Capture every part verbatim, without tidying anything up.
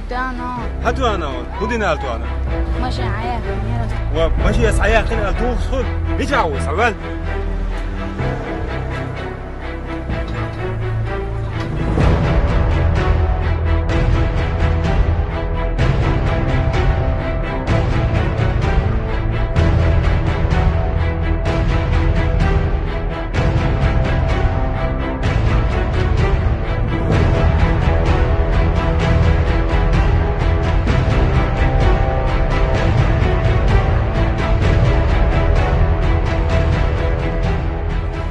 Туана. ХӀан туана, хӀун дина ала туана? Машин Ӏаяхина яра. Ва машин Ӏаяхина ала тухур. Мича ву, савал?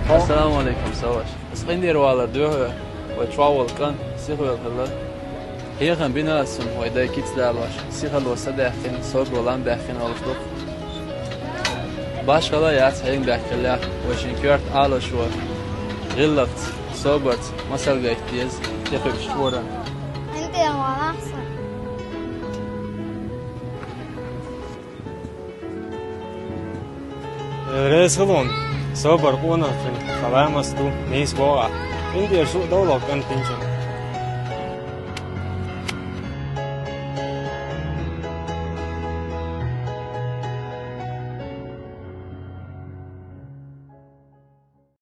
Ассаламу алейкум, совгӀат. Ас къиндер валар дуьхьа, вай чӀоагӀа волу кӀант сихвелла хилла. Хьехам бина ас цунна, вай дай кица далош, сихалло садаьккхина, собаро лам баьккхина олуш ду-кх. Башхала яц хьенга баьхкиллехь, вай шин коьрта Ӏалашо, гӀиллакхца, собарца масал гайта деза, тӀекхуьуш чкъуран. ХӀинца валахь сан. Реза хилун, собар къонах хин, халамас ду, нийса боху ахь. Къиндер шу а довлахь кӀантинчун.